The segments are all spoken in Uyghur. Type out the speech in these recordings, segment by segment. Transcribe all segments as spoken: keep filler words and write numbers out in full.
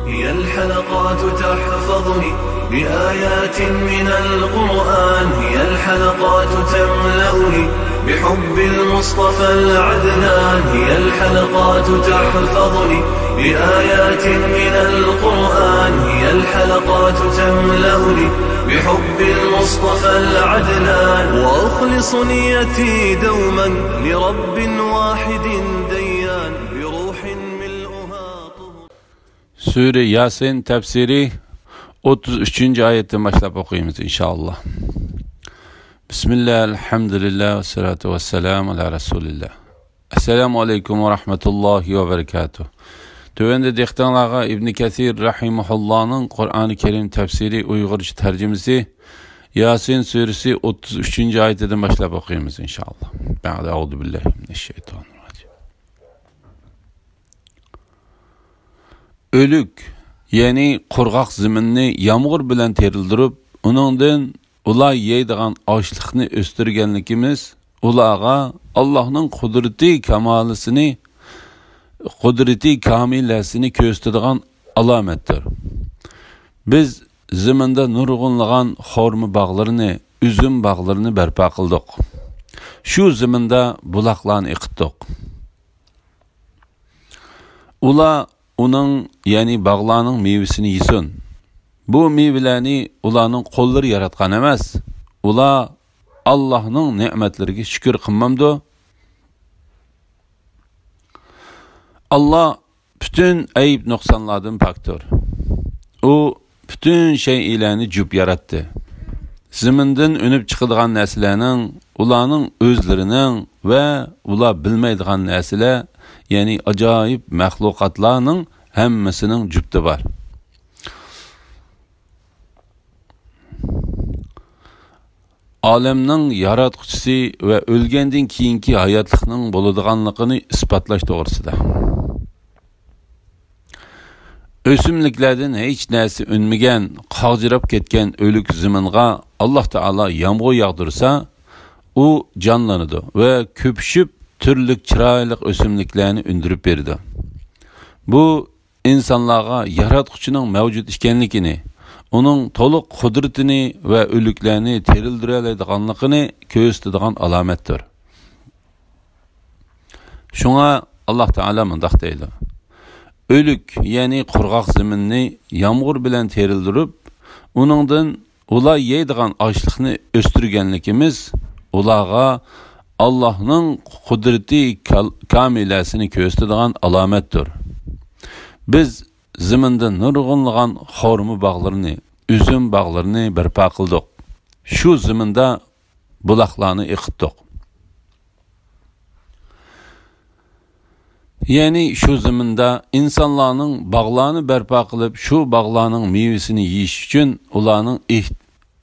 هي الحلقات تحفظني بآيات من القرآن، هي الحلقات تملأني بحب المصطفى العدنان، هي الحلقات تحفظني بآيات من القرآن، هي الحلقات تملأني بحب المصطفى العدنان، وأخلص نيتي دوما لرب واحد ديان، بروح ملؤها طهر. سۈرە ياسىن تەپسىرى ئوتتۇز ئۈچىنچى ئايەتتىن باشلاپ ئوقۇيمىز، ئىنشائاللا. بىسمىللا، ئەلھەمدۇلىللا، ۋەسسالاتۇ ۋەسسالامۇ ئالا رەسۇلىللا. ئەسسالامۇ ئەلەيكۇم ۋە رەھمەتۇللاھى ۋە بەرىكاتۇھ. تۆۋەندە دىققىتىڭلارغا ئىبنى كەسىر رەھىمەھۇللانىڭ قۇرئانى كەرىم تەپسىرى ئۇيغۇرچە تەرجىمىسى ياسىن سۈرىسى ئوتتۇز ئۈچىنچى ئايىتىدىن باشلاپ ئوقۇيمىز، ئىنشائاللا. بەئدە، ئەئۇزۇ بىللاھى مىنەششەيتانىر راجىم. ئۆلۈك، يەنى قۇرغاق زېمىننى يامغۇر بىلەن تېرىلدۈرۈپ، ئۇنىڭدىن ئۇلار يەيدىغان ئاشلىقنى ئۆستۈرگەنلىكىمىز ئۇلارغا ئاللاھنىڭ قۇدرىتى كامالىسىنى، قۇدرىتى كامىلەسىنى كۆرسىتىدىغان ئالامەتتۇر. بىز زېمىندا نۇرغۇنلىغان خورما باغلىرىنى، ئۈزۈم باغلىرىنى بەرپا قىلدۇق. شۇ زېمىندا بۇلاقلارنى ئېقىتتۇق. ئۇلار ئۇنىڭ، يەنى باغلارنىڭ مېۋىسىنى يېسۇن. بۇ مېۋىلەرنى ئۇلارنىڭ قوللىرى ياراتقان ئەمەس. ئۇلار ئاللاھنىڭ نېمەتلىرىگە شۈكۈر قىلمامدۇ؟ ئاللاھ پۈتۈن ئەيىب نۇقسانلاردىن پاكتۇر. ئۇ پۈتۈن شەيئىلەرنى جۈپ ياراتتى. زېمىندىن ئۈنۈپ چىقىدىغان نەرسىلەرنىڭ، ئۇلارنىڭ ئۆزلىرىنىڭ ۋە ئۇلار بىلمەيدىغان نەرسىلەر، يەنى ئاجايىپ مەخلۇقاتلارنىڭ ھەممىسىنىڭ جۈپتى بار. ئالەمنىڭ ياراتقۇچىسى ۋە ئۆلگەندىن كېيىنكى ھاياتلىقنىڭ بولىدىغانلىقىنى ئىسپاتلاش توغرىسىدا. ئۆسۈملۈكلەردىن ھېچ نەرسە ئۈنمىگەن، قاغجىراپ كەتكەن ئۆلۈك زېمىنغا ئاللاھ تائالا يامغۇر ياغدۇرسا، ئۇ جانلىنىدۇ ۋە كۆپۈشۈپ، تۈرلۈك چىرايلىق ئۆسۈملۈكلەرنى ئۈندۈرۈپ بېرىدۇ. بۇ ئىنسانلارغا ياراتقۇچىنىڭ مەۋجۇت ئىكەنلىكىنى، ئۇنىڭ تولۇق قۇدرىتىنى ۋە ئۆلۈكلەرنى تىرىلدۈرەلەيدىغانلىقىنى كۆرسىتىدىغان ئالامەتتۇر. شۇڭا ئاللاھ تائالا مۇنداق دەيدۇ: ئۆلۈك، يەنى قۇرغاق زېمىننى يامغۇر بىلەن تىرىلدۈرۈپ، ئۇنىڭدىن ئۇلار يەيدىغان ئاشلىقنى ئۆستۈرگەنلىكىمىز ئۇلارغا ئاللاھنىڭ قۇدرىتى كال-، كامىلەسىنى كۆرسىتىدىغان ئالامەتتۇر. بىز زېمىندا نۇرغۇنلىغان خورما باغلىرىنى، ئۈزۈم باغلىرىنى بەرپا قىلدۇق. شۇ زېمىندا بۇلاقلارنى ئېقىتتۇق. يەنى شۇ زېمىندا ئىنسانلارنىڭ باغلارنى بەرپا قىلىپ، شۇ باغلارنىڭ مېۋىسىنى يېيىش ئۈچۈن ئۇلارنىڭ ئېھ-،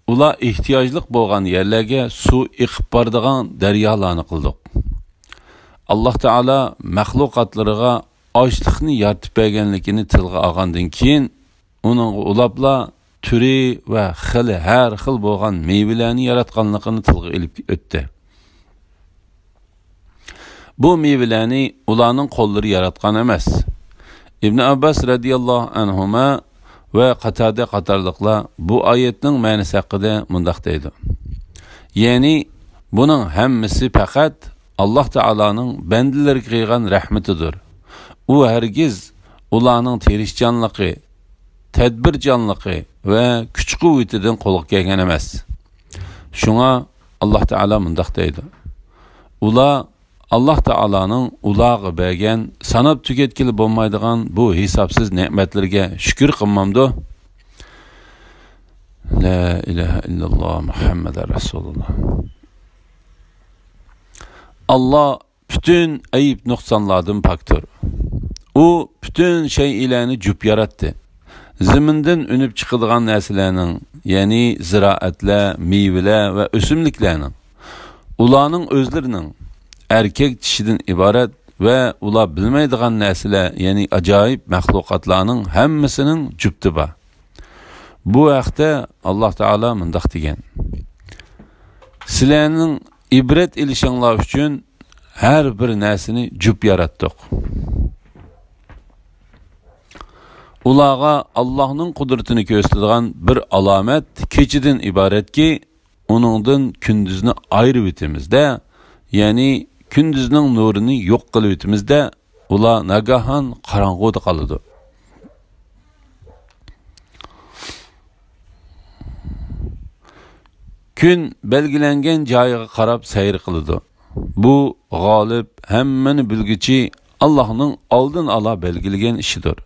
ئۇلار ئېھتىياجلىق بولغان يەرلەرگە سۇ ئېقىپ بارىدىغان دەريالارنى قىلدۇق. ئاللاھ تائالا مەخلۇقاتلىرىغا ئاشلىقنى يارىتىپ بەرگەنلىكىنى تىلغا ئالغاندىن كېيىن، ئۇنىڭغا ئۇلاپلا تۈرى ۋە خىلى ھەر خىل بولغان مېۋىلەرنى ياراتقانلىقىنى تىلغا ئېلىپ ئۆتتى. بۇ مېۋىلەرنى ئۇلارنىڭ قوللىرى ياراتقان ئەمەس. ئىبن ئابباس رەزىياللاھۇ ئەنھۇما ۋە قاتادە قاتارلىقلار بۇ ئايەتنىڭ مەنىسى ھەققىدە مۇنداق دەيدۇ: يەنى بۇنىڭ ھەممىسى پەقەت ئاللاھ تائالانىڭ بەندىلىرىگە قىلغان رەھمىتىدۇر. ئۇ ھەرگىز ئۇلارنىڭ تىرىشچانلىقى، تەدبىرچانلىقى ۋە كۈچ-قۇۋۋىتىدىن قولغا كەلگەن ئەمەس. شۇڭا ئاللاھ تائالا مۇنداق دەيدۇ: ئۇلار ئاللاھ تائالانىڭ ئۇلارغا بەرگەن، ساناپ تۈگەتكىلى بولمايدىغان بۇ ھېسابسىز نېمەتلىرىگە شۈكۈر قىلمامدۇ؟ لا ئىلاھە ئىللاللاھ مۇھەممەدۇر رەسۇلۇللاھ. ئاللاھ پۈتۈن ئەيىب نۇقسانلاردىن پاكتۇر. ئۇ پۈتۈن شەيئىلەرنى جۈپ ياراتتى. زېمىندىن ئۈنۈپ چىقىدىغان نەرسىلەرنىڭ، يەنى زىرائەتلەر، مېۋىلەر ۋە ئۆسۈملۈكلەرنىڭ، ئۇلارنىڭ ئۆزلىرىنىڭ، ئەركەك چىشىدىن ئىبارەت ۋە ئۇلار بىلمەيدىغان نەرسىلەر، يەنى ئاجايىپ مەخلۇقاتلارنىڭ ھەممىسىنىڭ جۈپتى بار. بۇ ھەقتە ئاللاھ تائالا مۇنداق دېگەن: سىلەرنىڭ ئىبرەت ئېلىشىڭلار ئۈچۈن ھەر بىر نەرسىنى جۈپ ياراتتۇق. ئۇلارغا ئاللاھنىڭ قۇدرىتىنى كۆرسىتىدىغان بىر ئالامەت كېچىدىن ئىبارەتكى، ئۇنىڭدىن كۈندۈزنى ئايرىۋېتىمىز-دە، يەنى كۈندۈزنىڭ نۇرىنى يوق قىلىۋېتىمىز-دە، ئۇلار ناگاھان قاراڭغۇدا قالىدۇ. كۈن بەلگىلەنگەن جايىغا قاراپ سەير قىلىدۇ. بۇ غالىب، ھەممىنى بىلگۈچى ئاللاھنىڭ ئالدىن ئالا بەلگىلىگەن ئىشىدۇر.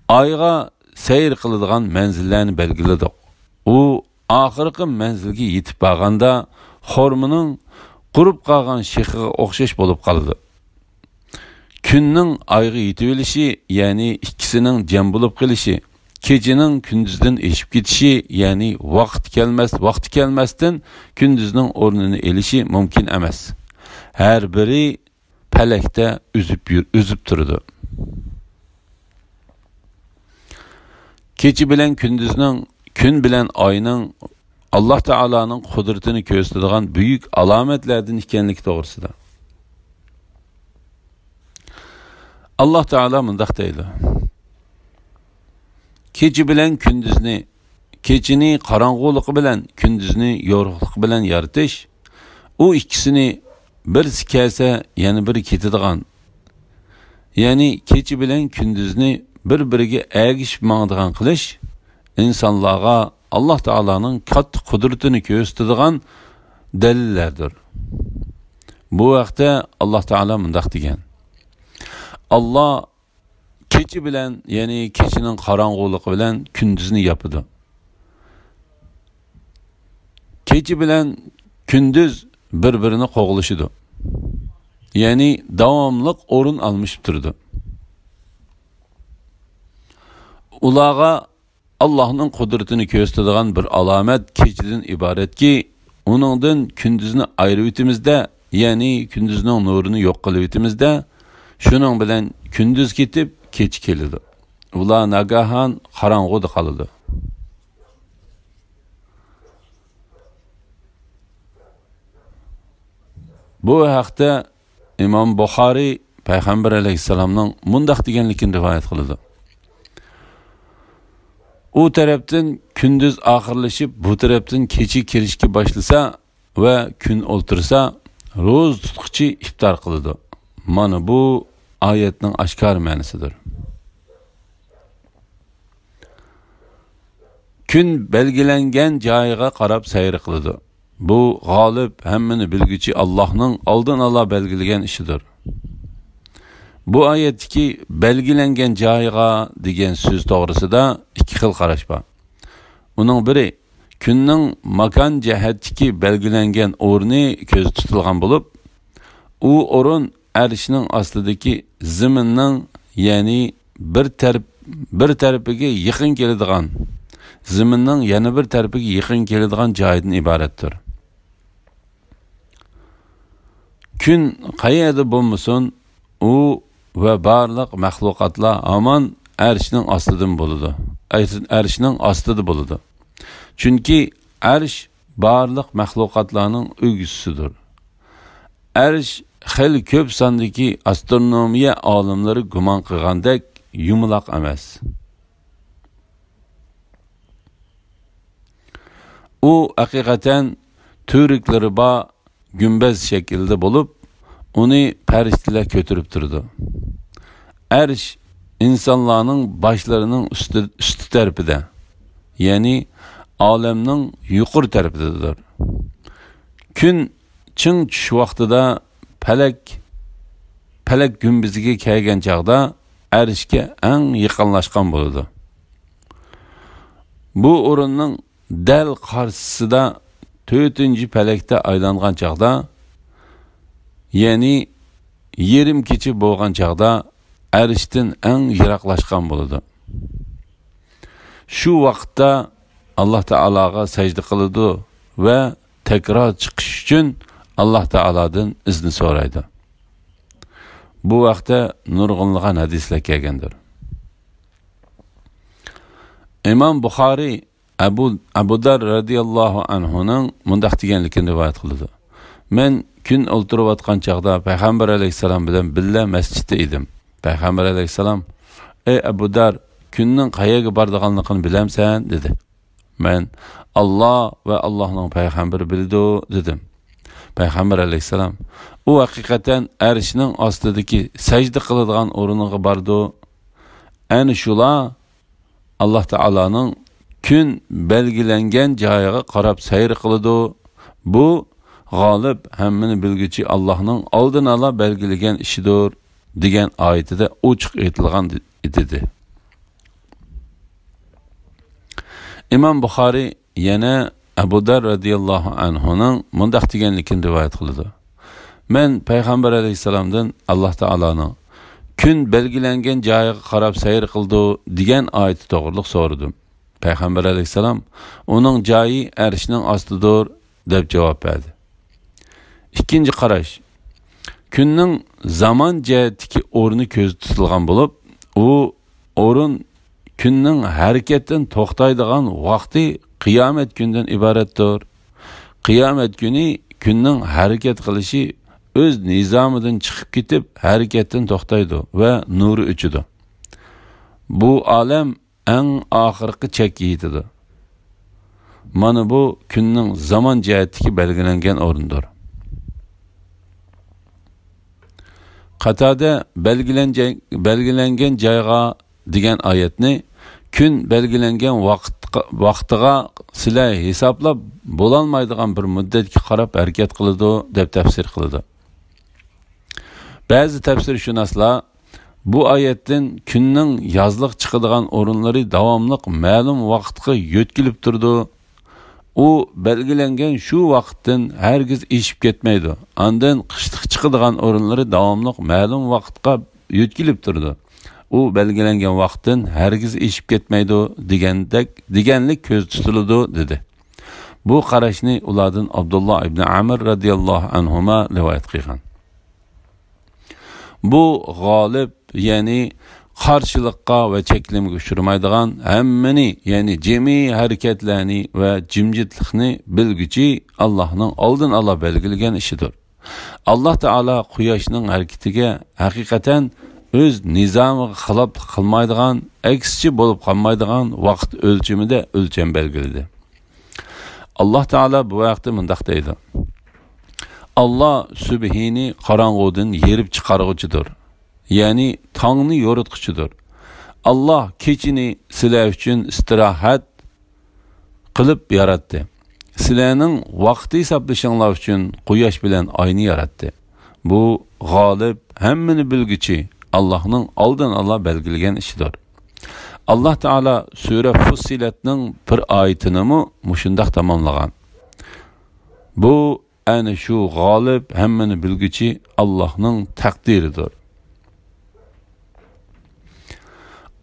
ئايغا سەير قىلىدىغان مەنزىللەرنى بەلگىلىدۇق. ئۇ ئاخىرقى مەنزىلگە يېتىپ بارغاندا، خورمىنىڭ قۇرۇپ قالغان شېخىغا ئوخشاش بولۇپ قالىدۇ. كۈننىڭ ئايغا يېتىۋېلىشى، يەنى ئىككىسىنىڭ جەم بولۇپ قېلىشى، كېچىنىڭ كۈندۈزدىن ئېشىپ كېتىشى، يەنى ۋاقتى كەلمەس، ۋاقتى كەلمەستىن كۈندۈزنىڭ ئورنىنى ئېلىشى مۇمكىن ئەمەس. ھەر بىرى پەلەكتە ئۈزۈپ يۈر-، ئۈزۈپ تۇرىدۇ. كېچە بىلەن كۈندۈزنىڭ، كۈن بىلەن ئاينىڭ ئاللاھ تائالانىڭ قۇدرىتىنى كۆرسىتىدىغان بۈيۈك ئالامەتلەردىن ئىكەنلىكى توغرىسىدا. ئاللاھ تائالا مۇنداق دەيدۇ: كېچە بىلەن كۈندۈزنى، كېچىنى قاراڭغۇلۇقى بىلەن، كۈندۈزنى يورۇقلۇقى بىلەن يارىتىش، ئۇ ئىككىسىنى بىرسى كەلسە، يەنە بىرى كېتىدىغان، يەنى كېچە بىلەن كۈندۈزنى بىر-بىرىگە ئەگىشىپ ماڭىدىغان قىلىش ئىنسانلارغا ئاللاھ تائالانىڭ كاتتا قۇدرىتىنى كۆرسىتىدىغان دەلىللەردۇر. بۇ ھەقتە ئاللاھ تائالا مۇنداق دېگەن: ئاللاھ كېچە بىلەن، يەنى كېچىنىڭ قاراڭغۇلۇقى بىلەن كۈندۈزنى ياپىدۇ. كېچە بىلەن كۈندۈز بىر-بىرىنى قوغلىشىدۇ. يەنى داۋاملىق ئورۇن ئالمىشىپ تۇرىدۇ. ئۇلارغا ئاللاھنىڭ قۇدرىتىنى كۆرسىتىدىغان بىر ئالامەت كېچىدىن ئىبارەتكى، ئۇنىڭدىن كۈندۈزنى ئايرىۋېتىمىز-دە، يەنى كۈندۈزنىڭ نۇرىنى يوق قىلىۋېتىمىز-دە، شۇنىڭ بىلەن كۈندۈز كېتىپ، كېچە كېلىدۇ. ئۇلار ناگاھان قاراڭغۇدا قالىدۇ. بۇ ھەقتە ئىمام بۇخارىي پەيغەمبەر ئەلەيھىسسالامنىڭ مۇنداق دېگەنلىكىنى رىۋايەت قىلىدۇ: ئۇ تەرەپتىن كۈندۈز ئاخىرلىشىپ، بۇ تەرەپتىن كېچە كىرىشكە باشلىسا ۋە كۈن ئولتۇرسا، روزا تۇتقۇچى ئىپتار قىلىدۇ. مانا بۇ ئايەتنىڭ ئاشكارا مەنىسىدۇر. كۈن بەلگىلەنگەن جايىغا قاراپ سەير قىلىدۇ. بۇ غالىب، ھەممىنى بىلگۈچى ئاللاھنىڭ ئالدىن ئالا بەلگىلىگەن ئىشىدۇر. بۇ ئايەتتىكى «بەلگىلەنگەن جايىغا» دېگەن سۆز توغرىسىدا ئىككى خىل قاراش بار. ئۇنىڭ بىرى، كۈننىڭ ماكان جەھەتتىكى بەلگىلەنگەن ئورنى كۆزدە تۇتۇلغان بولۇپ، ئۇ ئورۇن ئەرشنىڭ ئاستىدىكى زېمىننىڭ، يەنى بىر تەرەپ، بىر تەرىپىگە يېقىن كېلىدىغان، زېمىننىڭ يەنە بىر تەرىپىگە يېقىن كېلىدىغان جايدىن ئىبارەتتۇر. كۈن قەيەردە بولمىسۇن، ئۇ ۋە بارلىق مەخلۇقاتلار ھامان ئەرشنىڭ ئاستىدىن بولىدۇ. ئەرش-، ئەرشنىڭ ئاستىدا بولىدۇ. چۈنكى ئەرش بارلىق مەخلۇقاتلارنىڭ ئۆگزىسىدۇر. ئەرش خېلى كۆپ ساندىكى ئاسترونومىيە ئالىملىرى گۇمان قىلغاندەك يۇمىلاق ئەمەس. ئۇ ھەقىقەتەن تۈۋرۈكلىرى بار گۈمبەز شەكلىدە بولۇپ، ئۇنى پەرىشتىلەر كۆتۈرۈپ تۇرىدۇ. ئەرش ئىنسانلارنىڭ باشلىرىنىڭ ئۈستى، ئۈستى تەرىپىدە، يەنى ئالەمنىڭ يۇقىرى تەرىپىدىدۇر. كۈن چىڭ چۈش ۋاقتىدا پەلەك، پەلەك گۈمبىزىگە كەلگەن چاغدا ئەرشكە ئەڭ يېقىنلاشقان بولىدۇ. بۇ ئورۇننىڭ دەل قارشىسىدا تۆتىنچى پەلەكتە ئايلانغان چاغدا، يەنى يېرىم كېچە بولغان چاغدا ئەرشتىن ئەڭ يىراقلاشقان بولىدۇ. شۇ ۋاقىتتا ئاللاھ تائالاغا سەجدە قىلىدۇ ۋە تەكرار چىقىش ئۈچۈن ئاللاھ تائالادىن ئىزنى سورايدۇ. بۇ ھەقتە نۇرغۇنلىغان ھەدىسلەر كەلگەندۇر. ئىمام بۇخارىي ئەبۇ، ئەبۇ دەر رەزىياللاھۇ ئەنھۇنىڭ مۇنداق دېگەنلىكىنى رىۋايەت قىلىدۇ: مەن كۈن ئولتۇرۇۋاتقان چاغدا پەيغەمبەر ئەلەيھىسسالام بىلەن بىللە مەسچىتتە ئىدىم. پەيغەمبەر ئەلەيھىسسالام: «ئەي ئەبۇ دەر، كۈننىڭ قەيەرگە بارىدىغانلىقىنى بىلەمسەن؟» دېدى. مەن: «ئاللا ۋە ئاللانىڭ پەيغەمبىرى بىلىدۇ» دېدىم. پەيغەمبەر ئەلەيھىسسالام: «ئۇ ھەقىقەتەن ئەرشنىڭ ئاستىدىكى سەجدە قىلىدىغان ئورنىغا بارىدۇ. ئەنە شۇلار ئاللا تائالانىڭ كۈن بەلگىلەنگەن جايىغا قاراپ سەير قىلىدۇ. بۇ غالىب، ھەممىنى بىلگۈچى ئاللانىڭ ئالدىن ئالا بەلگىلىگەن ئىشىدۇر» دېگەن ئايىتىدە ئوچۇق ئېيتىلغان، دېدى. ئىمام بۇخارىي يەنە ئەبۇ دەر رەزىياللاھۇ ئەنھۇنىڭ مۇنداق دېگەنلىكىنى رىۋايەت قىلىدۇ: «مەن پەيغەمبەر ئەلەيھىسسالامدىن ئاللا تائالانىڭ كۈن بەلگىلەنگەن جايىغا قاراپ سەير قىلىدۇ دېگەن ئايىتى توغرىلىق سورىدىم. پەيغەمبەر ئەلەيھىسسالام: ئۇنىڭ جايى ئەرشنىڭ ئاستىدۇر» دەپ جاۋاب بەردى. ئىككىنچى قاراش. كۈننىڭ زامان جەھەتتىكى ئورنى كۆزدە تۇتۇلغان بولۇپ، ئۇ ئورۇن كۈننىڭ ھەرىكەتتىن توختايدىغان ۋاقتى قىيامەت كۈنىدىن ئىبارەتتۇر. قىيامەت كۈنى كۈننىڭ ھەرىكەت قىلىشى ئۆز نىزامىدىن چىقىپ كېتىپ، ھەرىكەتتىن توختايدۇ ۋە نۇرى ئۆچىدۇ. بۇ ئالەم ئەڭ ئاخىرقى چەككە يېتىدۇ. مانا بۇ كۈننىڭ زامان جەھەتتىكى بەلگىلەنگەن ئورنىدۇر. قاتادە بەلگىلەنجە-، بەلگىلەنگەن جايغا دېگەن ئايەتنى كۈن بەلگىلەنگەن ۋاقىتقا، ۋاقتىغا سىلەر ھېسابلاپ بولالمايدىغان بىر مۇددەتكە قاراپ ھەرىكەت قىلىدۇ، دەپ تەپسىر قىلىدۇ. بەزى تەپسىرشۇناسلار بۇ ئايەتتىن كۈننىڭ يازلىق چىقىدىغان ئورۇنلىرى داۋاملىق مەلۇم ۋاقىتقا يۆتكىلىپ تۇرىدۇ. ئۇ بەلگىلەنگەن شۇ ۋاقىتتىن ھەرگىز ئېشىپ كەتمەيدۇ. ئاندىن قىشلىق چىقىدىغان ئورۇنلىرى داۋاملىق مەلۇم ۋاقىتقا يۆتكىلىپ تۇرىدۇ. ئۇ بەلگىلەنگەن ۋاقىتتىن ھەرگىز ئېشىپ كەتمەيدۇ دېگەندەك، دېگەنلىك كۆزدە تۇتۇلىدۇ، دېدى. بۇ قاراشنى ئۇلاردىن ئابدۇللا ئىبنى ئەمر رەزىياللاھۇ ئەنھۇما رىۋايەت قىلغان. بۇ غالىب، يەنى قارشىلىققا ۋە چەكلىمىگە ئۇچرىمايدىغان، ھەممىنى، يەنى جىمىي ھەرىكەتلەرنى ۋە جىمجىتلىقنى بىلگۈچى ئاللاھنىڭ ئالدىن ئالا بەلگىلىگەن ئىشىدۇر. ئاللا تائالا قۇياشنىڭ ھەرىكىتىگە ھەقىقەتەن ئۆز نىزامىغا خىلاپلىق قىلمايدىغان، ئەكسىچە بولۇپ قالمايدىغان ۋاقىت ئۆلچىمىدە ئۆلچەم بەلگىلىدى. ئاللا تائالا بۇ ھەقتە مۇنداق دەيدۇ: «ئاللا سۈبھىنى قاراڭغۇدىن يېرىپ چىقارغۇچىدۇر، يەنى تاڭنى يورۇتقۇچىدۇر. ئاللا كېچىنى سىلەر ئۈچۈن ئىستىراھەت قىلىپ ياراتتى. سىلەرنىڭ ۋاقىت ھېسابلىشىڭلار ئۈچۈن قۇياش بىلەن ئاينى ياراتتى.» بۇ غالىب، ھەممىنى بىلگۈچى ئاللاھنىڭ ئالدىن ئالا بەلگىلىگەن ئىشىدۇر. ئاللا تائالا سۈرە فۇسسىلەتنىڭ بىر ئايىتىنىمۇ مۇشۇنداق تاماملىغان: «بۇ ئەنە شۇ غالىب، ھەممىنى بىلگۈچى ئاللاھنىڭ تەقدىرىدۇر.»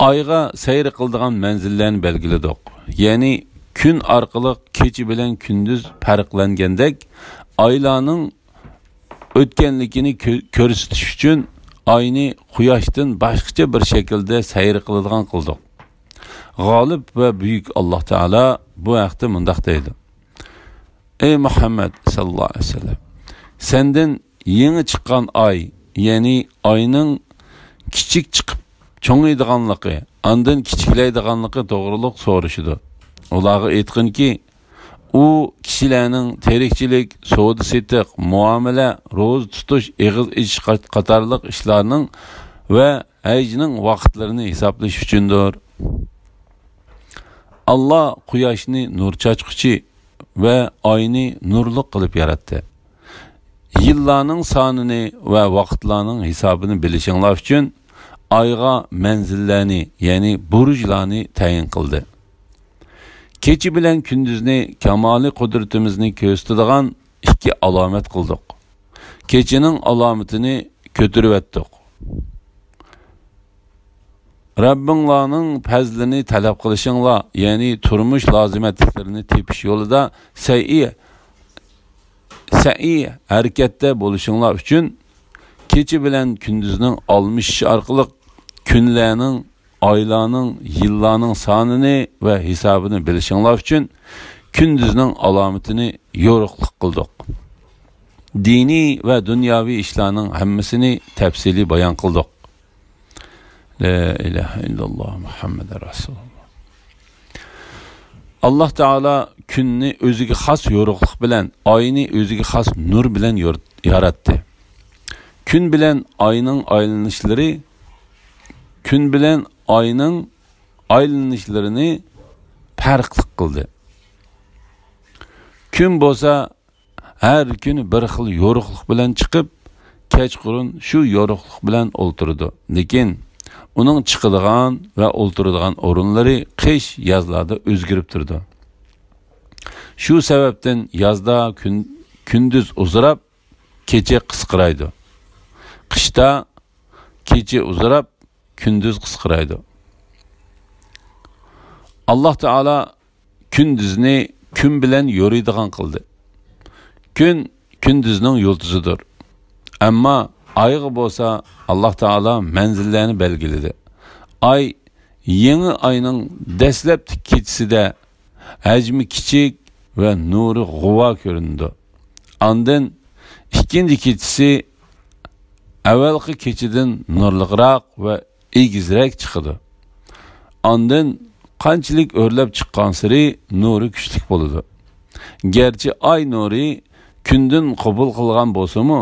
ئايغا سەير قىلىدىغان مەنزىللەرنى بەلگىلىدۇق. يەنى كۈن ئارقىلىق كېچە بىلەن كۈندۈز پەرقلەنگەندەك، ئايلارنىڭ ئۆتكەنلىكىنى كۆ-، كۆرسىتىش ئۈچۈن ئاينى قۇياشتىن باشقىچە بىر شەكىلدە سەير قىلىدىغان قىلدۇق. غالىب ۋە بۈيۈك ئاللا تائالا بۇ ھەقتە مۇنداق دەيدۇ: «ئەي مۇھەممەد ساللاللاھۇ ئەلەيھى ۋەسەللەم، سەندىن يېڭى چىققان ئاي، يەنى ئاينىڭ كىچىك چىقىپ چوڭىيىدىغانلىقى، ئاندىن كىچىكلەيدىغانلىقى توغرۇلۇق سورىشىدۇ. ئۇلارغا ئېيتقىنكى، ئۇ كىشىلەرنىڭ تىرىكچىلىك، سودا-سېتىق، مۇئامىلە، روزا تۇتۇش، ئېغىز ئېچىش قات-، قاتارلىق ئىشلارنىڭ ۋە ھەجنىڭ ۋاقىتلىرىنى ھېسابلىشى ئۈچۈندۇر. ئاللا قۇياشنى نۇر چاچقۇچى ۋە ئاينى نۇرلۇق قىلىپ ياراتتى. يىللارنىڭ سانىنى ۋە ۋاقىتلارنىڭ ھېسابىنى بىلىشىڭلار ئۈچۈن ئايغا مەنزىللەرنى، يەنى بۇرۇجلارنى تەيىن قىلدى. كېچە بىلەن كۈندۈزنى كامالىي قۇدرىتىمىزنى كۆرسىتىدىغان ئىككى ئالامەت قىلدۇق. كېچىنىڭ ئالامىتىنى كۆتۈرۈۋەتتۇق. رەببىڭلارنىڭ پەزلىنى تەلەپ قىلىشىڭلار، يەنى تۇرمۇش لازىمەتلىكلىرىنى تېپىش يولىدا سەئي، سەئي ھەرىكەتتە بولۇشۇڭلار ئۈچۈن كېچە بىلەن كۈندۈزنىڭ ئالمىشىشى ئارقىلىق كۈنلەرنىڭ، ئايلارنىڭ، يىللارنىڭ سانىنى ۋە ھېسابىنى بىلىشىڭلار ئۈچۈن كۈندۈزنىڭ ئالامىتىنى يورۇقلۇق قىلدۇق. دىنىي ۋە دۇنياۋى ئىشلارنىڭ ھەممىسىنى تەپسىلىي بايان قىلدۇق. لا ئىلاھە ئىللاللا مۇھەممەدۇر رەسۇلۇللا. ئاللاھ تائالا كۈننى ئۆزىگە خاس يورۇقلۇق بىلەن، ئاينى ئۆزىگە خاس نۇر بىلەن يور-، ياراتتى. كۈن بىلەن ئاينىڭ ئايلىنىشلىرى، كۈن بىلەن ئاينىڭ ئايلىنىشلىرىنى پەرقلىق قىلدى. كۈن بولسا ھەر كۈنى بىر خىل يورۇقلۇق بىلەن چىقىپ، كەچقۇرۇن شۇ يورۇقلۇق بىلەن ئولتۇرىدۇ. لېكىن ئۇنىڭ چىقىدىغان ۋە ئولتۇرىدىغان ئورۇنلىرى قىش، يازلاردا ئۆزگىرىپ تۇرىدۇ. شۇ سەۋەبتىن يازدا كۈن-، كۈندۈز ئۇزىراپ، كېچە قىسقىرايدۇ. قىشتا كېچە ئۇزىراپ، كۈندۈز قىسقىرايدۇ. ئاللاھ تائالا كۈندۈزنى كۈن بىلەن يورۇيدىغان قىلدى. كۈن كۈندۈزنىڭ يۇلتۇزىدۇر. ئەمما ئايغا بولسا ئاللاھ تائالا مەنزىللەرنى بەلگىلىدى. ئاي يېڭى ئاينىڭ دەسلەپتىكى كېچىسىدە ھەجمى كىچىك ۋە نۇرى غۇۋا كۆرۈنىدۇ. ئاندىن ئىككىنچى كېچىسى ئەۋۋەلقى كېچىدىن نۇرلۇقراق ۋە ئېگىزرەك چىقىدۇ. ئاندىن قانچىلىك ئۆرلەپ چىققانسېرى نۇرى كۈچلۈك بولىدۇ. گەرچە ئاي نۇرى كۈندىن قوبۇل قىلغان بولسىمۇ،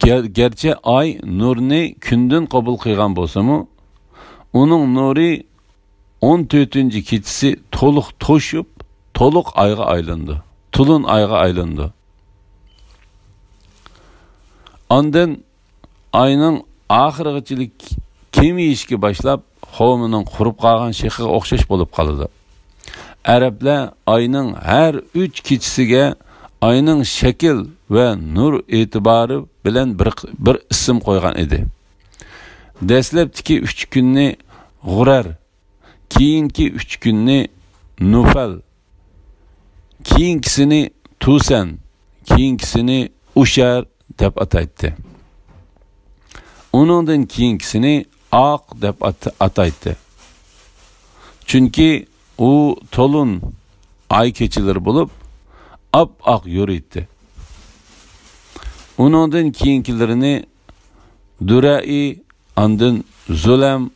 گەر-، گەرچە ئاي نۇرنى كۈندىن قوبۇل قىلغان بولسىمۇ، ئۇنىڭ نۇرى ئون تۆتىنچى كېچىسى تولۇق توشۇپ، تولۇق ئايغا ئايلىنىدۇ. تولۇن ئايغا ئايلىنىدۇ. ئاندىن ئاينىڭ ئاخىرغىچىلىك كېمىيىشكە باشلاپ، خورمىنىڭ قۇرۇپ قالغان شېخىغا ئوخشاش بولۇپ قالىدۇ. ئەرەبلەر ئاينىڭ ھەر ئۈچ كېچىسىگە ئاينىڭ شەكىل ۋە نۇر ئېتىبارى بىلەن بىر، بىر ئىسىم قويغان ئىدى. دەسلەپتىكى ئۈچ كۈننى غۇرەر، كېيىنكى ئۈچ كۈننى نۇفەل، كېيىنكىسىنى تۇسەن، كېيىنكىسىنى ئۇشەر دەپ ئاتايتتى. ئۇنىڭدىن كېيىنكىسىنى ئاق دەپ ئات-، ئاتايتتى. چۈنكى ئۇ تولۇن ئاي كېچىلىرى بولۇپ، ئاپئاق يورۇيتتى. ئۇنىڭدىن كېيىنكىلىرىنى دۇرەئى، ئاندىن زۇلەم،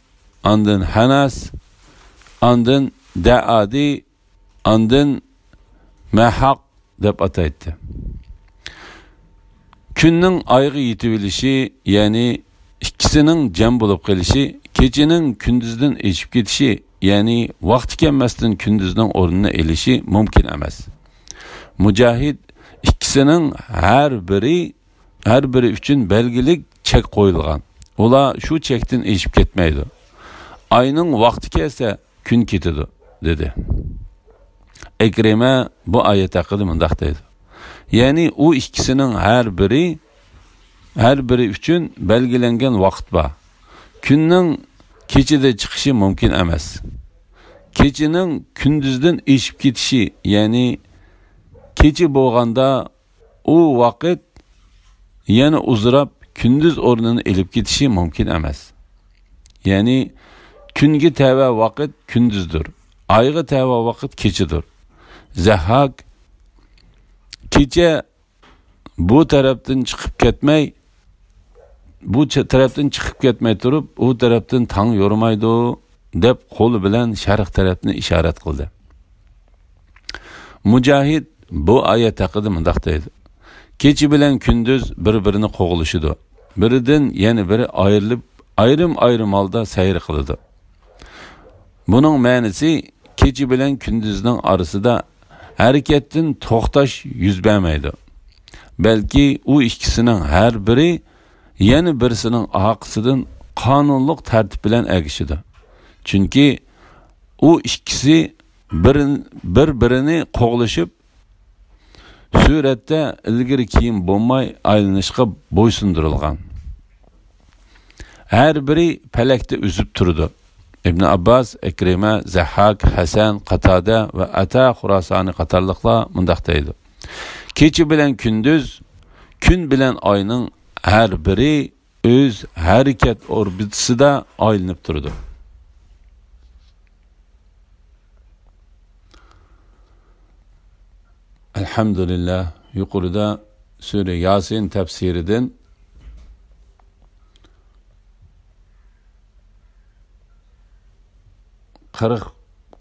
ئاندىن ھەنەس، ئاندىن دەئادى، ئاندىن مەھەق دەپ ئاتايتتى. كۈننىڭ ئايغا يېتىۋېلىشى، يەنى ئىككىسىنىڭ جەم بولۇپ قېلىشى، كېچىنىڭ كۈندۈزدىن ئېشىپ كېتىشى، يەنى ۋاقتى كەلمەستىن كۈندۈزنىڭ ئورنىنى ئېلىشى مۇمكىن ئەمەس. مۇجاھىد ئىككىسىنىڭ ھەر بىرى ھەر بىرى ئۈچۈن بەلگىلىك چەك قويۇلغان. ئۇلار شۇ چەكتىن ئېشىپ كەتمەيدۇ. ئاينىڭ ۋاقتى كەلسە، كۈن كېتىدۇ، دېدى. ئىكرىمە بۇ ئايەت ھەققىدە مۇنداق دەيدۇ. يەنى ئۇ ئىككىسىنىڭ ھەر بىرى، ھەر بىرى ئۈچۈن بەلگىلەنگەن ۋاقىت بار. كۈننىڭ كېچىدە چىقىشى مۇمكىن ئەمەس. كېچىنىڭ كۈندۈزدىن ئېشىپ كېتىشى، يەنى كېچە بولغاندا ئۇ ۋاقىت يەنە ئۇزىراپ، كۈندۈز ئورنىنى ئېلىپ كېتىشى مۇمكىن ئەمەس. يەنى، كۈنگە تەۋە ۋاقىت كۈندۈزدۇر، ئايغا تەۋە ۋاقىت كېچىدۇر. زەھھاك، كېچە بۇ تەرەپتىن چىقىپ كەتمەي، بۇ چە-، تەرەپتىن چىقىپ كەتمەي تۇرۇپ، ئۇ تەرەپتىن تاڭ يورۇمايدۇ، دەپ قولى بىلەن شەرق تەرەپنى ئىشارەت قىلدى. مۇجاھىد بۇ ئايەت ھەققىدە مۇنداق دەيدۇ: كېچە بىلەن كۈندۈز بىر-بىرىنى قوغلىشىدۇ. بىرىدىن يەنە بىرى ئايرىلىپ، ئايرىم-ئايرىم ھالدا سەير قىلىدۇ. بۇنىڭ مەنىسى، كېچە بىلەن كۈندۈزنىڭ ئارىسىدا ھەرىكەتتىن توختاش يۈز بەرمەيدۇ. بەلكى ئۇ ئىككىسىنىڭ ھەر بىرى يەنە بىرسىنىڭ ئارقىسىدىن قانۇنلۇق تەرتىپ بىلەن ئەگىشىدۇ. چۈنكى ئۇ ئىككىسى بىر-، بىر-بىرىنى قوغلىشىپ، سۈرەتتە ئىلگىرى-كېيىن بولماي ئايلىنىشقا بويسۇندۇرۇلغان. ھەر بىرى پەلەكتە ئۈزۈپ تۇرىدۇ. ئىبن ئابباس، ئىكرىمە، زەھھاك، ھەسەن، قاتادە ۋە ئەتا خۇراسانى قاتارلىقلار مۇنداق دەيدۇ: كېچە بىلەن كۈندۈز، كۈن بىلەن ئاينىڭ ھەر بىرى ئۆز ھەرىكەت ئوربىتىسىدا ئايلىنىپ تۇرىدۇ. ئەلھەمدۇلىللا، يۇقىرىدا سۈرە ياسىن تەپسىرىدىن قىرىق،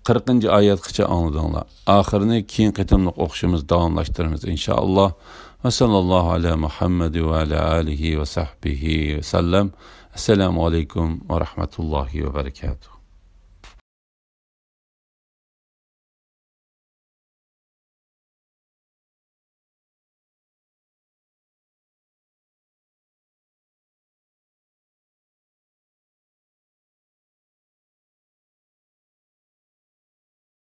قىرىقىنچى ئايەتكىچە ئاڭلىدىڭلار. ئاخىرىنى كېيىن قېتىملىق ئوقۇشىمىز، داۋاملاشتۇرىمىز، ئىنشائاللا. ۋە ساللاللاھۇ ئەلا مۇھەممەد ۋە ئەلا ئالىھى ۋە سەھبىھى ۋە سەللەم. ئەسسالامۇ ئەلەيكۇم ۋە رەھمەتۇللاھى ۋە بەرىكاتۇھ.